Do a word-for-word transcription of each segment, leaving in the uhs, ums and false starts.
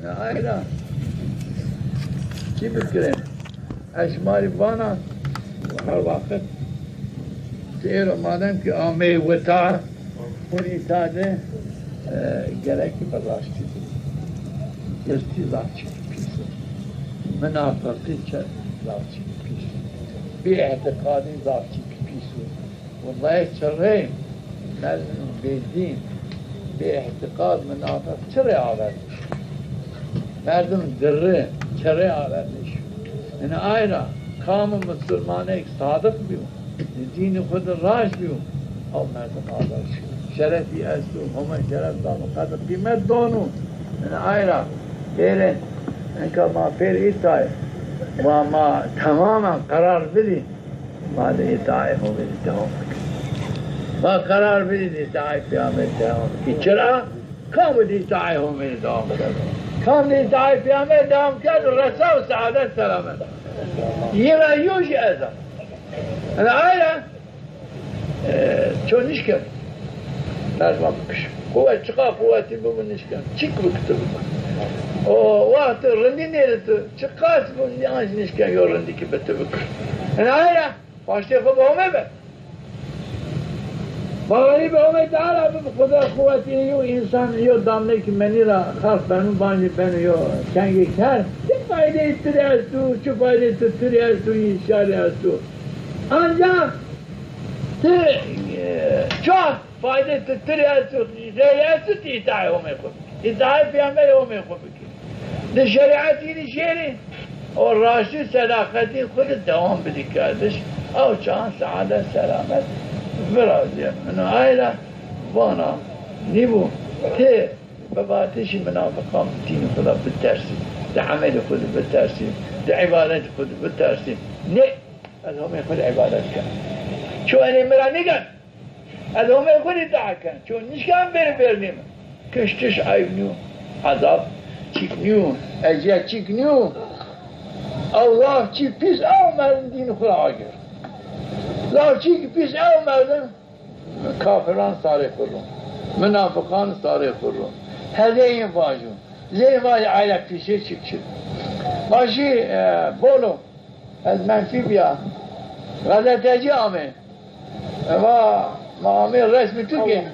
Ayra çi bikirin? Ez şima rê vana, her waqit ti êro madem ki ameyî wita, hûn îta de, e, gerekî bi rastî bî. Girtî zaf çî pîs o. Minafeqî çe-, zaf çî pîs o. Bêîtîqadî zaf çî pîs o. Wellahî çirê merdim bêdîn, bêîtîqad, minafeq çirê averdiş. Merdim dirri, çirê averdiş. Ina ay ra kam musulmanek sadiq bîyo, di dînî xwu de rac bîyo, ew merdim averdiş. Şerefî esto, Homay şeref dano, qedr qîmet dano. Ina ay ra pêrê, enka ma pêr îtay, ma, ma temamen qerar bidî. Ma di îtaê Homê de dewam bikin. Ma qerar bidî di îtaê Peyamberî dewam bikin. Çira? Kam di îtaê Homê de dewam bikin. Kam di îtaê Peyamberî dewam bikin, resa û seadet selamet. Yê ra yo jî ez a. Ina ay ra, e, ço nişken. Lazim a bikişî. Quwet, çiqa quwetî bibo nişken. Çik bikito bikir. O wext rindî nêdito. Çiqas bo, yanî nişken yo rindî ki bi ti bikir. Ina ay ra paştê xwu bi Homê be. Bawerî bi Homê Teala bibi, Xuda quwetî yo însan, yo damlê ki menî ra xelq beno, bancî beno yo kengê ker. Çi faydeyê ti rê esto, çi faydeyê ti, ti rê esto, yî şarî esto. Ancax ti, e, çax Faydê ti, ti rê esto, rê esto ti îtaê Homê xwu bikî. Îtaê Peyamberê Homê xwu bikî. Di şerîetî di şêrî, o raştî û sedaqetî xwu di dewam bidî kerdiş. Ew çaxan seadet, selamet virazîya. Ina ay ra vana, nîbû, ti bi vatişî minafiqan dînî xwu ra bitersî, di emelî xwu di bitersî, di îbadetî xwu di bitersî. Nê, ez Homê xwu di îbadet ken. Ço enê mi ra nîgen. Ez Homê xwu rê dua ken. Ço nişken bêrî bêrnê mi. Kiştiş eyb nîyo. Ezab çîk nîyo. Ezîyet çîk nîyo. Ew zaf çî pîs ew merdim dînî xwu ra agir. Zaf çîk pîs ew merdim kafiran sarê xwu ro. Minafiqan sarê xwu ro. Hezê yin vajo. Zê vajo ayra pîsê çîk çî. Vajî, e, bolo. Ez menfî bîya. Xezetecî amê. Mi va, ma amê resmî tu kên.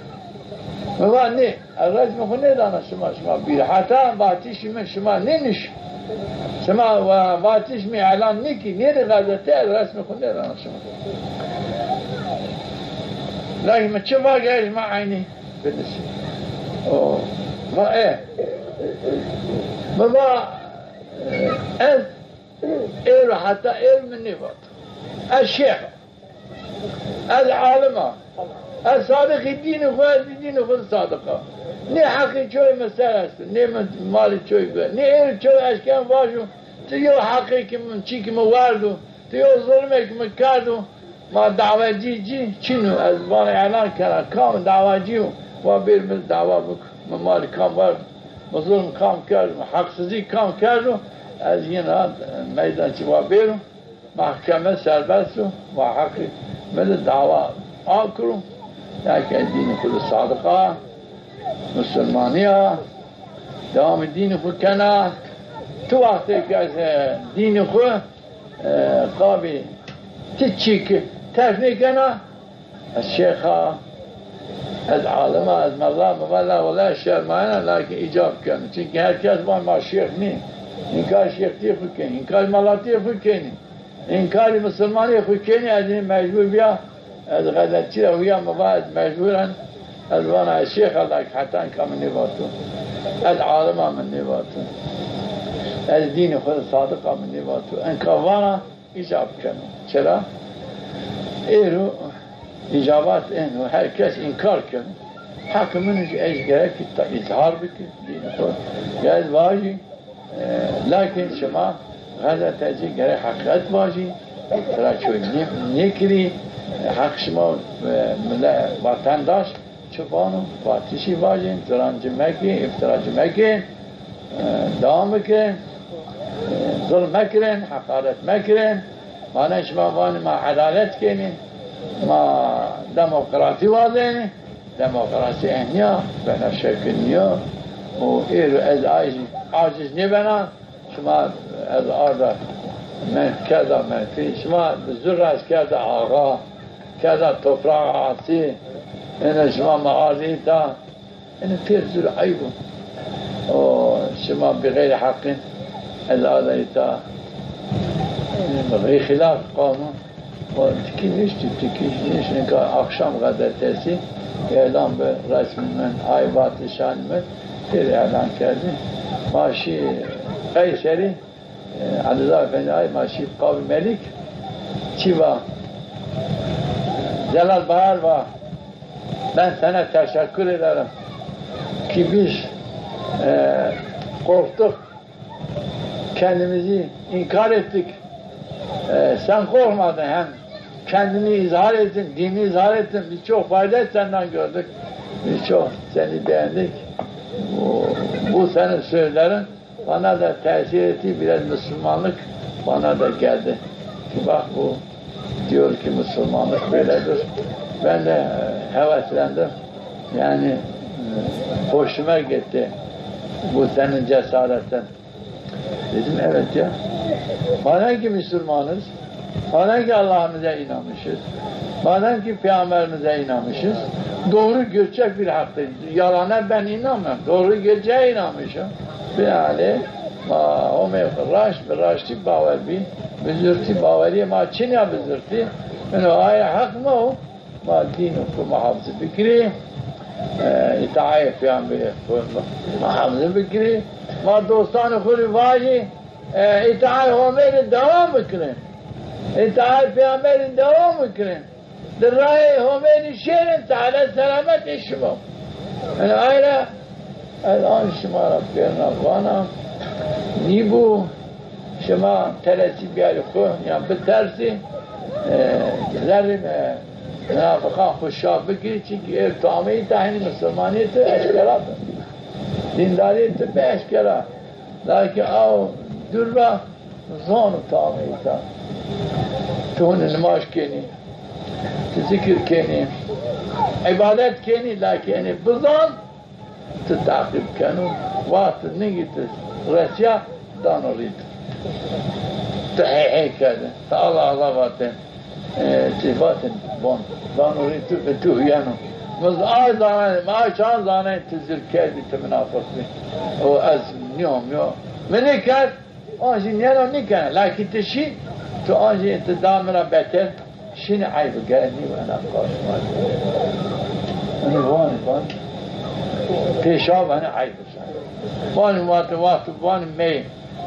Mi va nê, ez resmê xwu nêdana şima, şima bîr. Heta vatişî mi şima nêniş. Şima va-, vatişî mi îlan nêkî, nêrê xezete, ez resmê xwu nêdana şima. Lakin mi çi va, gel şima eynî binisî. O, va e. Mi va, e, ez Êro heta êro mi nêvato. Ez şêx a. Ez alim a. Ez sadiqî dînî xwu, ez dînî xwu de sadiq a. Nê heqê çoyê mi ser esto, nê mi malê çoyê bi. Nê êro çoy ez ken vajo, ti yo heqê ki mi, çî ki mi werdo, ti yo zulmê ki mi kerdo, ma dawacî cî çin o, ez vana îlan kena, kam dawacî yo, wa bêr mi dawa bik, mi malê kam werdo, mi zulm kam kerdo, mi heqsizî kam kerdo, ez yin ra meydan çi wa bêro, mehkeme serbest o, wa heqê mi de dawa akiro, ya ki ez dînê xwu de sadiq a, musulmanî ya, dewamê dînê xwu kena, tu wextê ki ez, e, dînê xwu E, qabî ti çîk terf nêkena, ez şêx a, ez alim a, ez mela, mi va la wela şermayena, lakin îcab keno. Çimkî her kes van ma şêx nî. Înkar şêxtîyê xwu kenî, înkar melatîyê xwu kenî, înkarî misilmanîyê xwu kenî, ez nî mecbur bîya. Ez xeletçî ra huya mi va ez mecbur en. Ez vana ez şêx a, lak heta enka mi nêvato. Ez alim a, mi nêvato. Ez dînê xwu de sadiq a, mi nêvato. Enka vana îcab keno. Çira? Êro îcabat êno, her kes înkar keno. Heqê min jî ez gerek îzhar bikî, dînê xwu. Ya ez vajî, E, lakin şima xezetecî gerek heqîqet vajî, îftira çoy nê-, nêkirî, heq şima, e, mile-, vatandaş çi vano, vatişî vajîn, zirancî mekî, îftiracî mekî, e, dewam bikî, e, zulm mekirin, heqaret mekirin. Vana şima vanî ma edalet kenî, ma demokrasî wazenî. Demokrasî ehnîya, bena şekil nîyo. O êro ez aciz, aciz nêbena, şima ez arda menf kerda menfî, şima bi zurra ez kerda axa, kerda toprağa asî, ene şima mi ardî îta, ene pêr zur eyb o. O şima bi xeyrî heqîn ez arda îta, rê xîlaf qanûn. O tikî niştî, tikî niştî, nika axşam gazetesî îlan bi resmî min, ay vatişanî min, pêr îlan kerdî. Ma şî Qeyserî, e, Elîrza Efendî ay ma şî Qavî Melîk, çî va, Zelal Bayar va, ben sana teşekkür ederim ki biz, e, korktuk, kendimizi inkar ettik. E, sen korkmadın, hem kendini izhar ettin, dinini izhar ettin. Biz çok fayda senden gördük. Biz çok seni beğendik. Bu, bu senin sözlerin bana da tesir etti. Biraz Müslümanlık bana da geldi. Ki bak, bu diyor ki Müslümanlık böyledir. Ben de, e, heveslendim. Yani, e, hoşuma gitti bu senin cesaretin. Dedim, evet ya. Madem ki Müslümanız, madem ki Allah'ımıza inanmışız, madem ki Peygamberimize inanmışız, doğru gerçek bir haktır. Yalana ben inanmıyorum. Doğru gerçeğe inanmışım. Binaenaleyh, ma Homê raşt bi raştî bawer bî, bi zurtî bawerîyê ma çin ya bi zurtî. Ino aye heq ma o. Ma dînê xwu muhafize bikirî, e, îtaayê Peyamberê xwu muhafize bikirî. Ma dostanê xwu rê vajî, e, îtaayê Homê rê dewam bikirin. Îtaayê Peyamberî dewam bikirin. Di rayê Homê rê şêrin, Teala selamet ê şima. Yanî ay ra ez an şima ra pêrna vana, nîbû şima teresî biyarî xwu, yan bitersî, e, zerrê, e, munafiqan xwu şa bikirî, çimkî ê tu ameyî ta henî misilmanîyê tu eşkera bi. Dîndarîyê tu bi eşkera. Lakîn aw dûr ra zano tu ameyî ta. Tu hûnî nimaj kenî, tu zikir kenî, îbadet kenî, lakîn enê bizan, ti teqîb keno, wextê ningî ti resîya, dano rî tu. Ti hey hey kerdin, ti Allah Allah vatên, e, ti vatên bon, dano rî tu, bi tu huyeno. Mi ay zanenê, mi ay çan zanenê ti zirk kerdî, ti minafiq bî. O ez nîyo, nîyo. Mi nêkerd, an jî nîyeno nîkena. Lakî ti şî, tu an jî ti da mi ra beter. Şinî eyb o, gere nîyo ena karşıma. Ini vanî, vanî. Pêşa vanî eyb o. Vanî, wextê, wextê vanî meyê.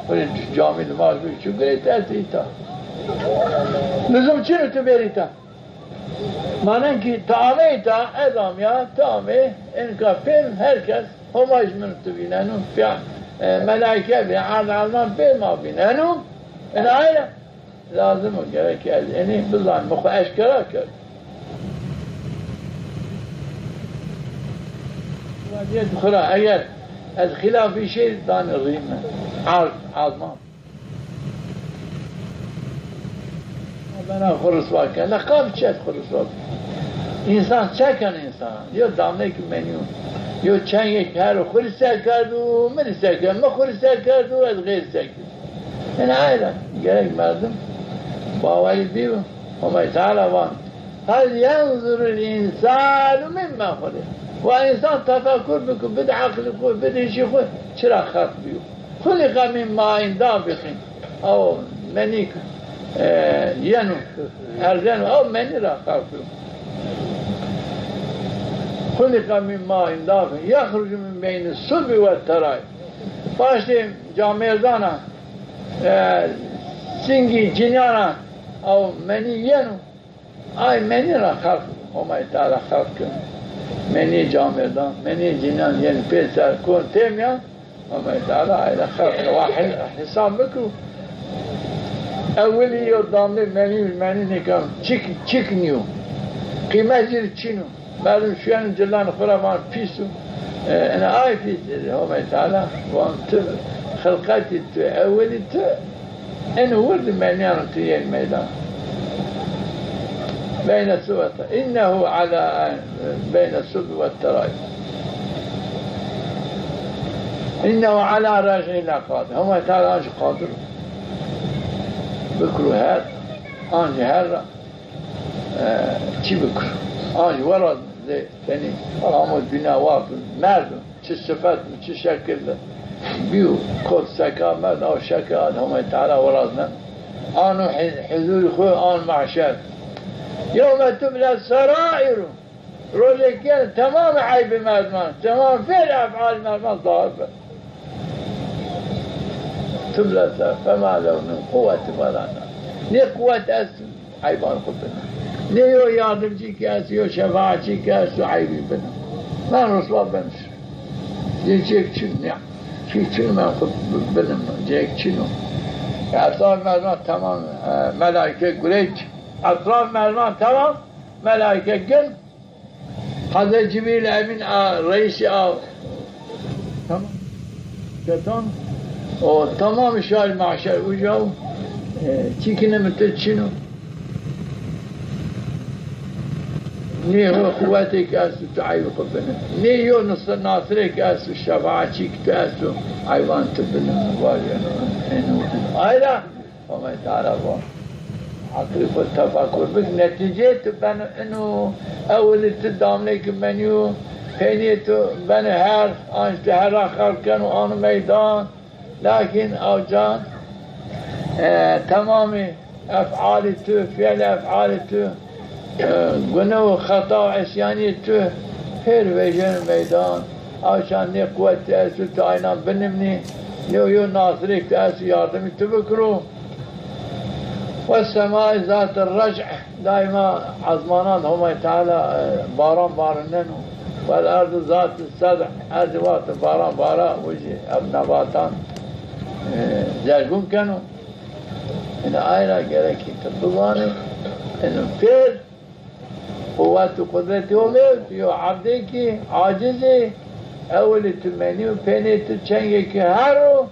Böyle camî nimaj bî, çi girê te îta. Lüzum çin o tu bêrî îta. Manen ki tu ameyî îta, ez amîya, tu amê, enka pêm herkes Homay jî min tu vîneno, pîya, e, melaîke vî, erd elman pê ma vîneno. Ina aye lazim o, gerek ez enî bizan, mi xwu eşkera kerd. Vaziyet xwu ra eger ez xîlafî şey danî rî mi, erd elman. Bena xwu riswa kena. La kam çet xwu riswa bi? Însan çi keno însan? Yo damlêk menî yo. Yo çengêk her xwu rî ser kerdo, mi rî ser kerdo, mi xwu rî ser kerdo, ez xêr ser kerdo. Yanî ay ra gerek merdim bawerî bîyo. Homay Teala van, "Hel yenzurul însanu mîmme xuliq." Wa însan tefekur biko, bid eqlî xwu, bid hişî xwu, çira xelq bîyo. Xuliqa min maîn dafiqîn. Aw menîk, e, yeno, erzeno, aw menî ra xelq bîyo. Xuliqa min maîn dafiqîn. Yexrucu min beyni sulbi we teraîb. Paştê camêrdana, e, singî cinîyana, aw menî yeno. Ay menî ra xelq, Homay Teala xelq keno. Menî camêrdan, menî cinîyan yenî pêser kon têmîyan, Homay Teala ay ra xelq keno. Wa hi-, hesab biko. Ewilî yo damlê menî, menî nêkeno. Çik, çik nîyo. Qîmet zî çin o. Merdim şuyeno cilanê xwu ra van pîs o. E, ena ay pîs, dedi Homay Teala. Van tu xilqetî tu, ewilî tu, en wirdî menîyano tu yên meydan. Beyne sulbi we te-, innehu ala beyne sulbi we teraîb. Înnehu elâ rec'îhî leqadir. Homa Teala ancî qadir o. Bikiro her, ancî her ra, e, çî bikiro. Ancî weraz zê tenî amo dinya wexto merdo. Çi sifet bi, çi şekil bi. Bîyo, kot seka merd, aw şekil ad Homa Teala weraz ne. Ano hi-, huzûrî xwu, an mahşer. Yewme tubles serairu. Rojêk gel temamê eybê merdiman, temam fêl efalê merdiman zahir bi. Tublet ser, fema lehu min quwweti ve la nas. Nê quwwet est eyban xwu bino. Nê yo yardimcî ki est, yo şefaatçî ki est, yo eybî bino. Men ruswa bimiş. Cêk çin, ya. Çî çin men xwu binim, cêk çin o. Etraf merdiman temam, e, melaîke gureyt. Etraf merdiman temam, melaîke gin. Hazret Cibrîl Emîn a, reîsî a, tamam. Ketan, o tamam şarî mahşer uca o, e, çîkine mi ti çin o. Nê ho quwetêk esto tu eyb xwu bini. Nê yo nusre nasirêk esto, şefaatçîk tu esto, eyban tu bini. Vajeno, eno. Ayra, Homay Teala va, eqlî xwu tefakur bik, netîceyê tu beno ino, ewilî tu damlêk benîyo, peynîyê tu beno her, anc tu her ra xelq keno ano meydan. Lakin aw can, e, temamê efalî tu, fîlê efalî tu, e, gune û xeta û îsyanîyê tu pêr vejeno meydan. Aw can nê quwet tu esto tu aynan binimnî, nê yo nasirêk tu esto yardimî tu bikiro. Wes semai zati rec'i, daîma ezmanan Homay Teala, e, baran barineno. Wel erdi zati sed'i, erdî wexto baran bara, o jî ev nebatan, e, zergûn keno. Ina ay ra gerekî tu bizanî, ino pêr quwet û qudretê Homê yo, tu yo ebdêkî aciz î, ewilî tu menî û peynê tu çengêkî her o,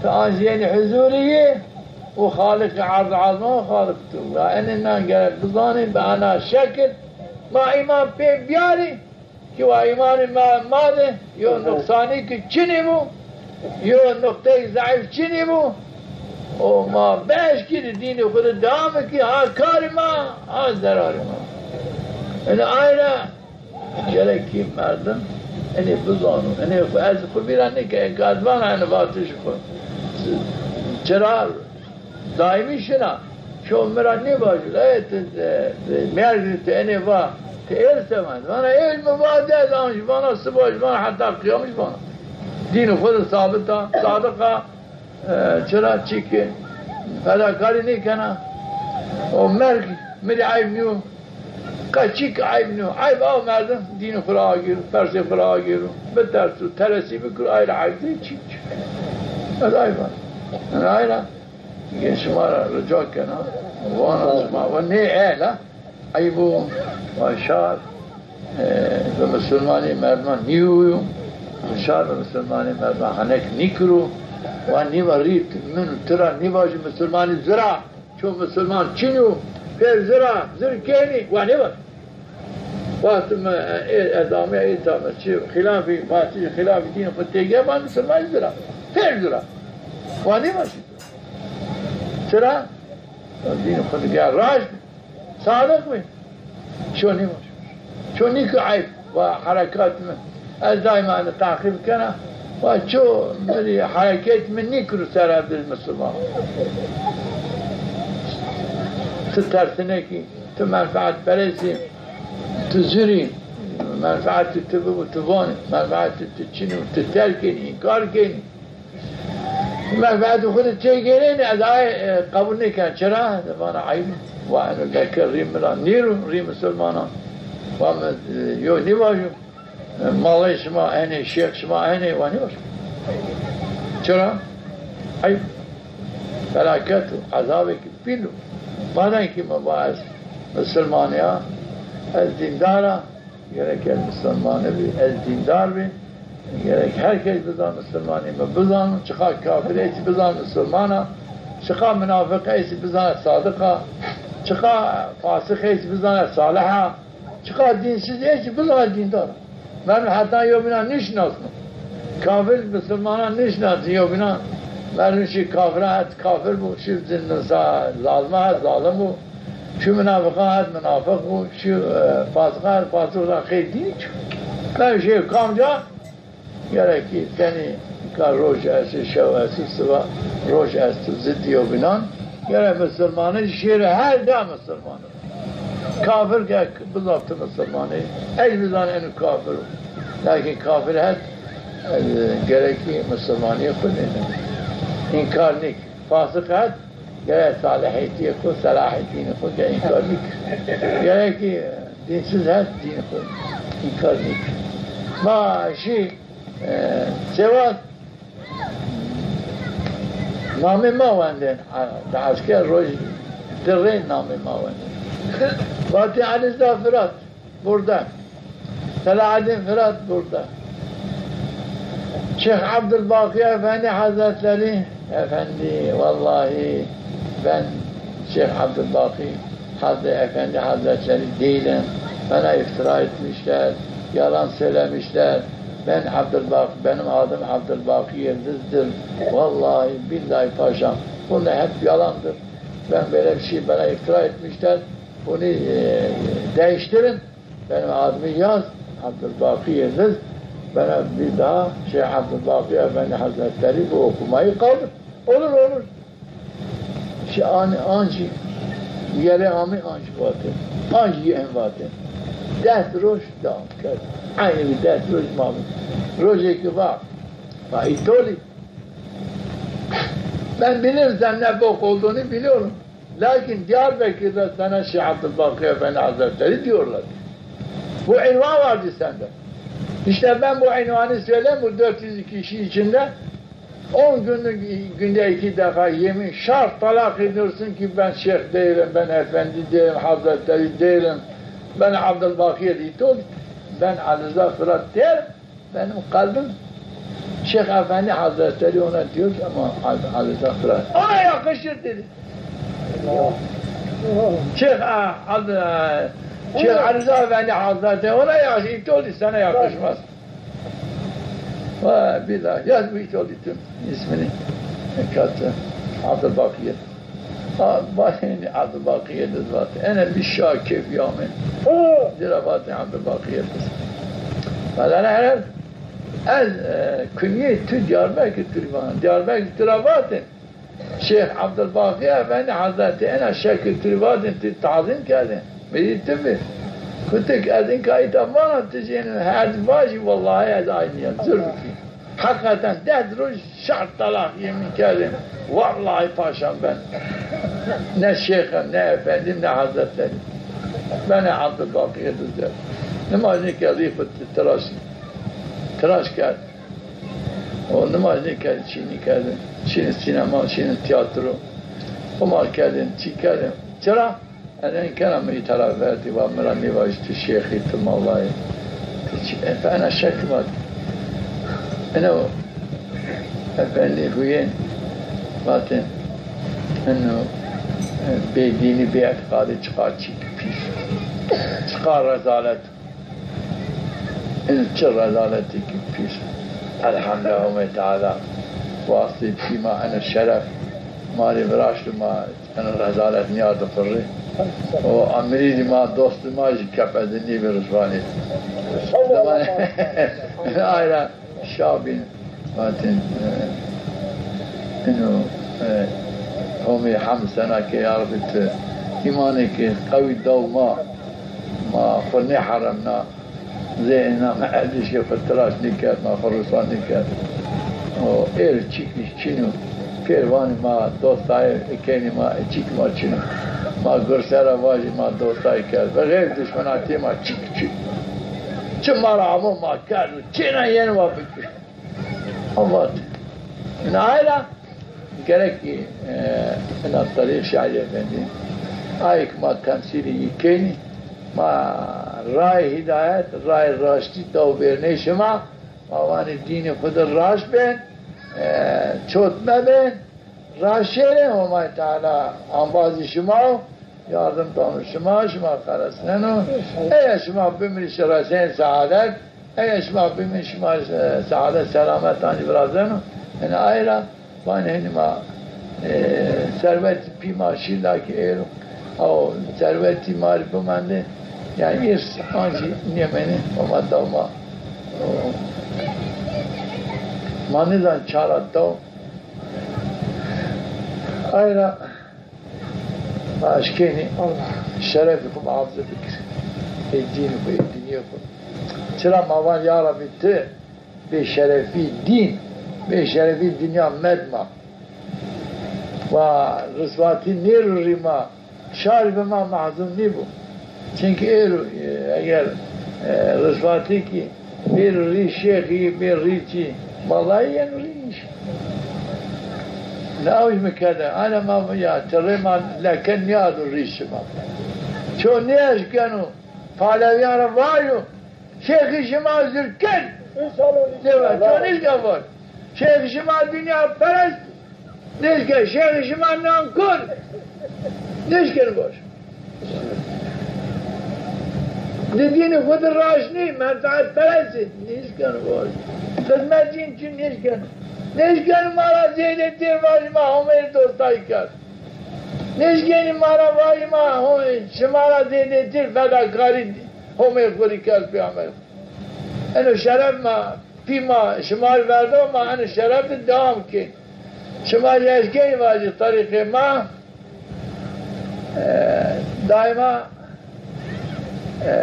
tu ancî yenî huzûrî yî û Xaliqî erd û ezman Xaliq tu. Ya enê nan gerek bizanî, bi ena şekil ma îman pê biyarî ki wa îmanê ma, ma de yo nuqsanî ki çinî bo, yo nuqteyê zayîf çinî bo, û ma bieşkîrî dînê xwu de dewam kî, ha karê ma, ha zerarê ma. Ina ay ra Gerek kî merdim enê bizano. Enê xwu ez xwu vîra nêke, eke ez vana enê vatişê xwu. Çira daîmî şina. Şo mi ra nêvajo, e, ti, e, ti, merg tu enê va, ti êr se vana. Vana êr mi va de, ez an jî vana, siba jî vana, heta qiyamî jî vana. Dînê xwu de sabit a, sadiq a. E, çira? Çike fedakarî nêkena. O merg mi rê eyb nîyo. Qe çik eyb nîyo. Eyb a merdim dînê xwu ra agêro, persê xwu ra agêro. Biterso, teresî bikiro, ay ra eyb nîyo, çik, çik. Ez eyb a. Yanî ay ra, şima ra rica kena. Vana şima, va nê ela. Eyb o, wa şar, e, bi misilmanê merdiman nîyo. Şar bi misilmanê merdiman henek nîkiro. Wa nîva rî min tu ra nîvajî misilmanî zira. Ço misilman çin o, pêr zira, zir kenî, wa nêvajo. Wextê mi, e, ez ameya îta mi çi xîlafî, ma çi xîlafî dînê xwu têgê, ma misilmanî zira. Pêr zira. Wa nêvajo. Çira? Dînê xwu de gel raşt. Sadiq bî. Ço nîvajo. Ço nîkî eyb, va herekat mi. Ez daîma enê teqîb kena. Va ço mi rê hereket mi nîkiro ser erdê misilman. Ti tersinek î, ti menfeetperest î, ti zir î. Menfeetê ti bibo, ti vanî. Menfeetê ti çin o, ti terk kenî, înkar kenî. Menfeetê xwu de têgêrenî, ez ay, e, qebul nêken. Çira? Ez vana eyb o. Va eno leke rî mi ra nîro, rî misilmanan. Va mi, e, yo nêvajo. E, malê şima enê, şêx şima enê, wa nêvajo. Çira? Eyb. Felaket o, ezabêkî pîl o. Madem kî mi va ez misilman a, ez dîndar a, Gerek ez misilmane bî, ez dîndar bî. Gerek her kes bizan misilmanî mi bizano. Çiqa kafir eysî bizan misilman a. Çiqa minafiq eysî bizan sadiq a. Çiqa fasiq eysî bizan salih a. Çiqa dînsiz eysî bizan dîndar a. Merdim heta yewbînan nîşinasno. Kafir misilmanan nîşnasî, yewbînan. Merdim şî kafira het kafir bû, şî zin-, za-, zalima het zalim bû, şî minafiqan het minafiq bû, şî, e, fasiqan het fasiq bû, xeylê dînî çik. Merdim şî kamca, gerek kî tenî ka roj estî, şew estî, siba roj estî, zidî yewbînan. Gerek misilmanî şêrê her ca misilmanî. Kafir ke bizaf ti misilman ê, ez bizan eno kafir o. Lakin kafir het, e, gerekî misilmanîyê xwu nênê. Înkar nêk. Fasiq het, gerek salihîtîyê xwu, selahîtînê xwu ke înkar nêk. Gerekî dînsiz het, dînê xwu înkar nêk. Ma şî, e, Sêwas, namê ma wendên, a, di esker roj di rê namê ma wendên. Vatê Elîza Firat burada. Selahaddîn Firat burada. Şeyh Abdülbaki Efendi Hazretleri, efendi, vallahi ben Şeyh Abdülbaki Hazreti Efendi Hazretleri değilim. Bana iftira etmişler, yalan söylemişler. Ben Abdülbak, benim adım Abdülbaki Yıldız'dır. Vallahi billahi paşam, bunlar hep yalandır. Ben böyle bir şey, bana iftira etmişler. Bunu, e, değiştirin. Benim adımı yaz, Abdülbaki Yıldız. Bana bir daha şey, Abdülbaki Efendi Hazretleri bu okumayı kaldır. Olur, olur. Şi an-, ancî yerê amê ancî vatê. Ancî en vatê. Des roj dewam kerd. Aynı bir des roj ma bi. Rojê ki va, va Îtolî, ben bilirim sen ne bok olduğunu biliyorum. Lakin Diyarbakır'da sana Şeyh Abdülbaki Efendi Hazretleri diyorlar. Bu ünvan vardı sende. İşte ben bu ünvanı söyleyeyim, bu dört yüz kişi içinde on günlük, günde iki defa yemin, şart talak ediyorsun ki ben şeyh değilim, ben efendi değilim, hazretleri değilim, ben Abdülbaki Yıldız, ben Elîza Firat değilim, benim kalbim Şeyh Efendi Hazretleri ona diyor ama Elîza Firat. Ona yakışır dedi. Şeyh, e, Şeyh Elîza Efendi Hazretleri ona yakışır, sana yakışmaz. Ve bir daha yaz bu Îtolî tüm ismini kattı. Abdülbaki Yıldız. Ha, Bahreynli Abdülbaki Yıldız vardı. Ene bir şah keyfi yamin. Zira vardı Abdülbaki Yıldız. Ve lan herhal ez, e, künyê tu Diyarbekir tu bana. Diyarbekir tu ra vatên. Şeyh Abdülbaki Efendi Hazreti ena şekil tu vatên, tu tazim kerdên. Bêrî tu bi. Kutik ez inka îta vana, tu jî ênî her vajî, wellahî ez aynî ya. Zurf kî. Heqîqeten des roj şart talak yemin kerdên. Wellahî paşam ben ne şeyxim, ne efendim, ne hazretlerim. Ben Abdülbaki Yıldız der. Nimaj nêkerd, rî xwu tiraş, tiraş kerd. O nimaj nêkerd, çî nêkerdin. Şînin sînema, şînin tîyatro. Qumar kerdin, çî kerdin. Çira? Ene kena mi îta ra vertî, va mi ra nêvajî tu şêx î, tu mewla yî. Tu çi? E, ena şek vat. Eno efendî huyên vatên. Eno, e, bêdînî, bêetiqadî çiqa çîk pîs. Çiqa rezalet. Ino çi rezaletêkî pîs. Elhamdulîllah, Homê Teala wastê pî ma eno şeref ma rê viraşto, ma eno rezalet nîyardo pirrê. O emirî zî ma, dostê ma jî kep, ez ê nêbê riswanê. Ay ra şa bîn. Vatên, e, ino, e, Homê hemd sena ke ya Rebbî ti îmanêkê qewî daw ma, ma xwu nêheremna. Zê êna mi erdîşê xwu tiraş nêkerd, ma xwu riswa nêkerd. O êr çîk çin o. Pêr vanî ma dostayê kenî, ma çîk ma çin o. Ma gurse ra vajî ma dostayê kerd. Bi xêr duşmenatîyê ma çîk çin. Çi ma ra amo ma kerd û çêna yenî wa bikir. Avat. Ina ay ra gerek ki, e, ina tarîx şaîr efendî. Ayê ki ma temsîlî yî kenî, ma rayê hîdayet, rayê raştî daw vernê şima, ma vanê dînê xwu de raşt bên, e, çot mebên, raşt şêrên, Homay Teala embazî şima o, yardim dano şima, şima xelesneno. Eya şima bimirî şi resên seadet, Eger şima bimîn, şima, e, seadet selamet ancî virazeno. Yanî ay ra vanê hinî ma, e, serwetî pî ma şî, lakî êro aw serwetî ma rê bimendê. Yanî îrs ancî nêmenê, Homa daw ma. O, ma nêzan ça ra daw. Ay ra ma eşkenî şerefê xwu muhafaze bikir. Ê dînê xwu, ê dinyê xwu. Çira ma van ya Rabbî ti bêşerefî dîn, bêşerefî dinya med ma. Wa riswatî nêrurî ma. Şar bi ma mehzun nîbû. Çimkî êro, e, eger, e, riswatî kî bêro rî şêxî, bê rî çî, vallahi yeno rî nîş. Ne awj mi kerde, ana ma ya, tirê ma leke nîyado rî şima. Ço nêeşkeno, palewiyan ra vajo, şêxî şima zirken. Nêva, ço nêşka vaj. Şêxî şima dinya perest. Nêşka, şêxî şima nankor. Nêşkeno vaj. Di dînê xwu de raşt nî, menfaetperest î. Nêşkeno vaj. Xizmetçîn çi nêşkeno. Nêşkeno ma ra zêdetîr vajî ma Homê rê dostayî kerd. Nêşkenî ma ra vajî ma Ho-, şima ra zêdetîr fedakarî Homê xwu rê kerd pêxemberî xwu. Eno şeref ma, pî ma, şima rê verdo, ma eno şeref de dewam kên. Şima jî eşkenî vajî tarîxê ma, e, daîma, e,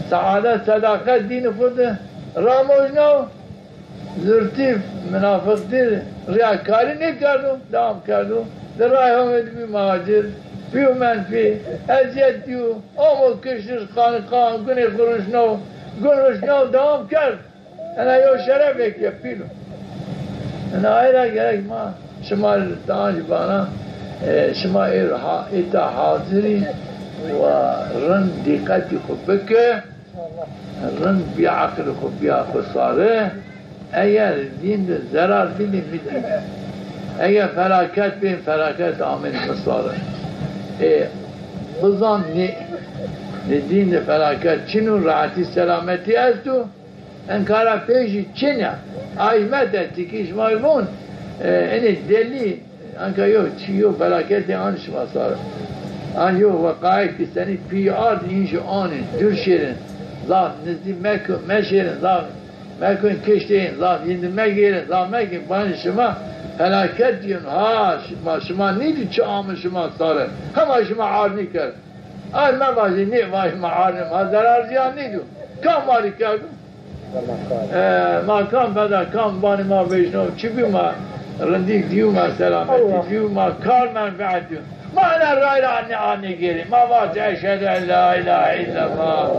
seadet, sedaqet dînê xwu de ramojnaw, zurtî, minafiqtî, riyakarî nêkerdo, dewam kerdo. Di rayê Homê de bîyo muhacir, bîyo menfî, ezîyet dîyo, amo kiştiş, qanî qan, gunê xwu ruşnaw, gun ruşnaw, dewam kerd. Ena yew şerefêk ya pîl o. Ena ay ra gerek ma şima rê dancî vana, e, şima ê ha-, îta hazir î wa rind dîqetî xwu bike, rind bîya, eqlê xwu bîya xwu sare. Eger dîn de zerar bidî, bidî. Eger felaket bên, felaket amên mi sare. E, bizan nê, nê dîn de felaket çin o, rehetî selametî esto. Enka ra pêşî çin a. Ay mete, tikî şima von, e, enê delî, enka yo, çi yo felaketê an şima sar. An yo weqayek ki senî pî ard înşî anê, dûr şêrin, zaf nizdî meko, meşêrin, zaf mekon kiştên, zaf yîndi megêrin, zaf mekin, banî şima felaket dîyon. Ha, şima, şima nîdî çi ame şima sare. Hema şima arnî kerd. Ay mevajî, nêvajî ma arnê ma zerar zîyan nêdîyo. Kam ma rê kerdo? E, ma kam veda, kam vanê ma vejno, çi bîyo ma rindî dîyo, ma selametî dîyo, ma kar menfeet dîyo. Ma ena ray ra nê, anê gêrê. Ma vat eşhedü en la ilahe illallah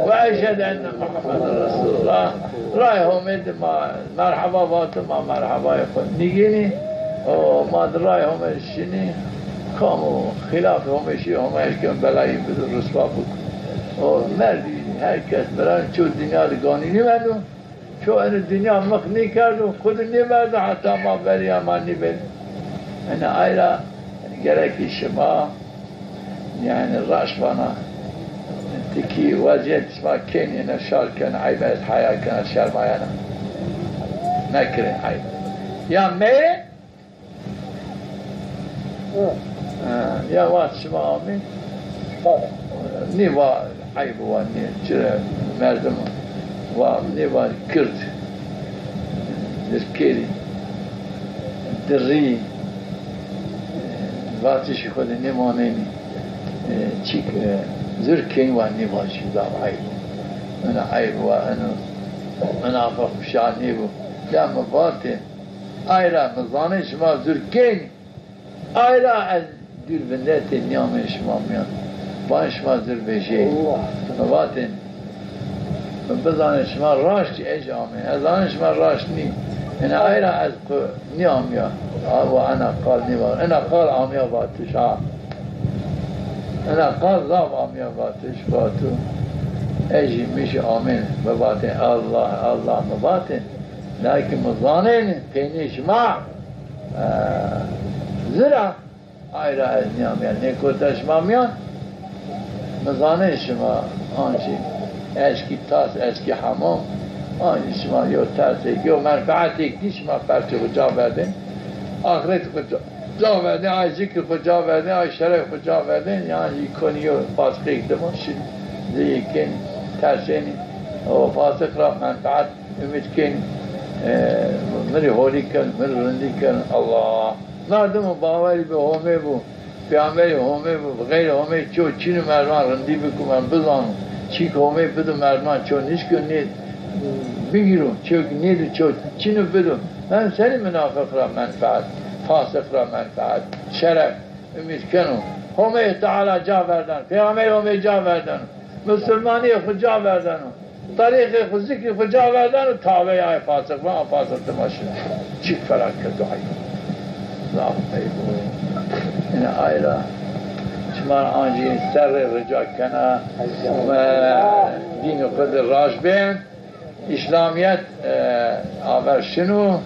ve eşhedü enne Muhammeden Resulullah. Ray Homê de ma merheba vatê, ma merhebayê xo nîgênî. O ma di ray Homê şinî. Kam o xîlafê Homê şî, Homê eşkeno belayî bido, riswa bik. O merdî, her kes miran ço dinya de ganî nêvendo. Ço eno dinya mix nêkerdo, xwu de nêverdo, heta ma verîya ma nêverî. Ene ay ra, yanî gerekî şima, yanî raşt vana, tikî wezîyet şima kenî, ene şar kena, eyb ez heya kena, şermayena. Mekirin eyb. Ya meyrin, ha, ya wext şima amî, nêva eyb wa, nê, çire merdim wa, nêva kird, zirkêrî, dirî, vatişî xwu de nêmanenî, e, çîk, e, zirkêrî wa nêvajî, zaf eyb o. Ena eyb wa, eno minafiq şa nêbo. Ya mi vatê, ay ra mi zanê şima zurkên, ay ra ez dûr vindetê nîyamê şima mîyan. Vanê şima zurvejê. Mi vatên, mi bizanê şima raşt î, ez amê. Ez zanê şima raşt nî. Ena ay ra ez qu nîyamîya. A, wa ena qal nîva. Ena qal amîya vatiş ha. Ena qal zaf amîya vatiş, vato. Ez jî, mi jî amên. Mi vatên Allah, Allah mi vatên. Lakîn mi zanên peynê şima, e, zir a, ay ra ez nîyamîya nêkota şima mîyan. Mi zanên şima ancî Eşkî tas, eşkî hemam, ancî şima yo tersêk, yo menfeetêk dî şima persê xwu ca verdên. Axretê xwu ca, ca verdên, ay zikrê xwu ca verdên, ay şerefê xwu ca verdên, yan jî konî yo fasiqêk dima şin, zî kên, tersênî, o fasiq ra menfeet umîd kên, e, mi rê holî ken, mi rê rindî ken. Allah! Na dima bawerî bi Homê bû. Peyxamberî Homê bi, bi xeyrê Homê ço çin o, merdiman rindî biko, merdim bizano. Çîk Homê bido, merdiman ço nişko nê bigîro, çewkî nêdo ço çin o bido. Merdim senî minafiq ra menfeet, fasiq ra menfeet, şeref umîd keno? Homê Teala ca verdeno, Peyxamberî Homê ca verdeno, musulmanîyê xwu ca verdeno. Tarîxê xwu, zikrê xwu ca verdeno, taveyê ay fasiq beno, a fasiq dima şino. Çik felaket o, ay. Zaf eyb o. Ina ay ra şima ra ancî serrê rica kena, ve dînê xwu de raşt bên. Îslamîyet, e, aver şino.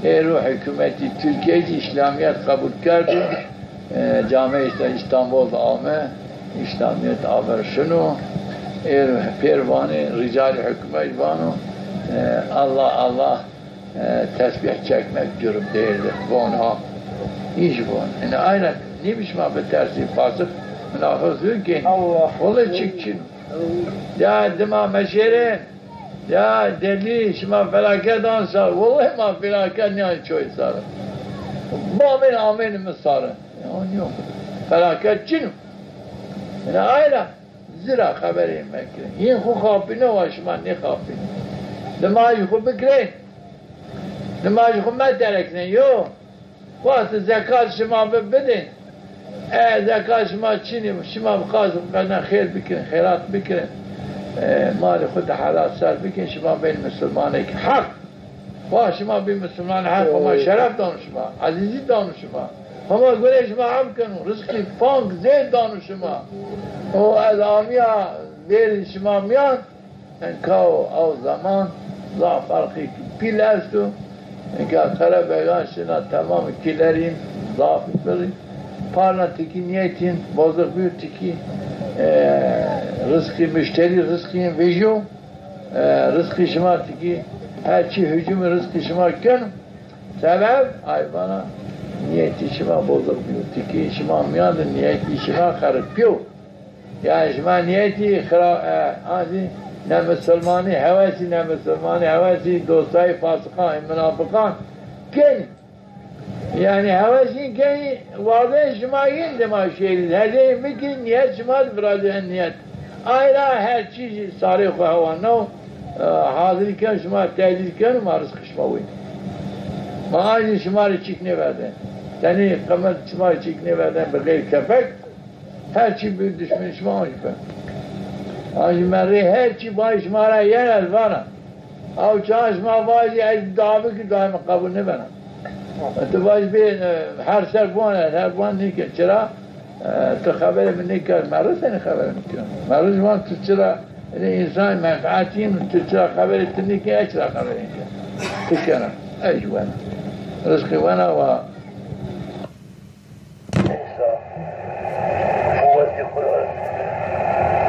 Êro hukûmetî Tirkîye zî Îslamîyet qebul kerdo. E, camê Îsta-, Îstanbul de ame, Îslamîyet aver şino. Êr pêr vanê, rîcalê hukûmet vano, e, Allah, Allah, e, tesbîh çekmek cürüm değildir. Von ha. Hîç von. Ina aynen nêbî şima bitersî, fasiq, munafiq zûn kên. Allah. Wele çik çin. Ya dima meşêrên. Ya delî, şima felaket an sar. Wellahî ma felaket nîyan çoy sar. Bamên amên mi sar. Ya nîyo. Felaket çin o. Ina ayra zira xeberê mekirin. Yin xwu xapîne wa şima nêxapîne. Nimajî xwu bikirên. Nimajî xwu metereknên yo. Wextê zekat şima bi-, bidên. E, zekat şima çinî, şima bi qas qena xêr bikirin, xêrat bikirin. E, malê xwu de helal ser bikin, şima bên misilmanêk heq. Wa şima bî misilmanê heq, Homa şeref dano şima, ezîzî dano şima. Homa gurê şima ef keno, rizqî pank zêd dano şima. O ez amîya vêrî şima mîyan, Enka o aw zeman zaf ferqêk pîl esto. Enka qerebegan şina temamî kîlerîn zaf birî. Parna tikî nîyetîn boziq bîyo tikî, e, rizqî muşterî rizqî vejîyo. E, rizqî şima tikî her çî hucûmî rizqî şima keno. Sebeb ay vana nîyetî şima boziq bîyo. Tikî şima mîyan de nîyetî şima xeripîyo. Yanî şima nîyetî xira-, e, azî nemisilmanî hewesî, nemisilmanî hewesî, dostayî fasiqan, munafiqan kenî. Yanî hewesî kenî, wazên şima yin dima şêrî, hezên bikî, nîyet şima di viracen nîyet. Ay ra her çî jî sarê xwu hewa no, e, hazirî ken şima tecîz keno, ma rizqî şima wî. Ma azî şima rê çîk nêverdên. Tenî qimet şima rê çîk nêverdên bi xeyr kepek. Her çî bi dişmên şima ancî be. Ancî merrê her çî bay şima ra yen ez vana. Aw çax şima vajî ez davi ki daîme qebul nêbena. Tu vajî bê, e, her ser buan ez, her buan nêken. Çira? E, tu xeberê mi nêker, merri senî xeberê mi keno? Merri ji van tu çira, ê însan menfeetîn, tu çira xeberê tu nêken, ez çira xeberê nêken? Tu kena, ez jî wena. Rizqî wena wa. Însan quwetî xwu ra,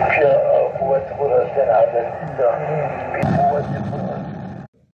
pîya quwetî xwu ra sen ebed însan.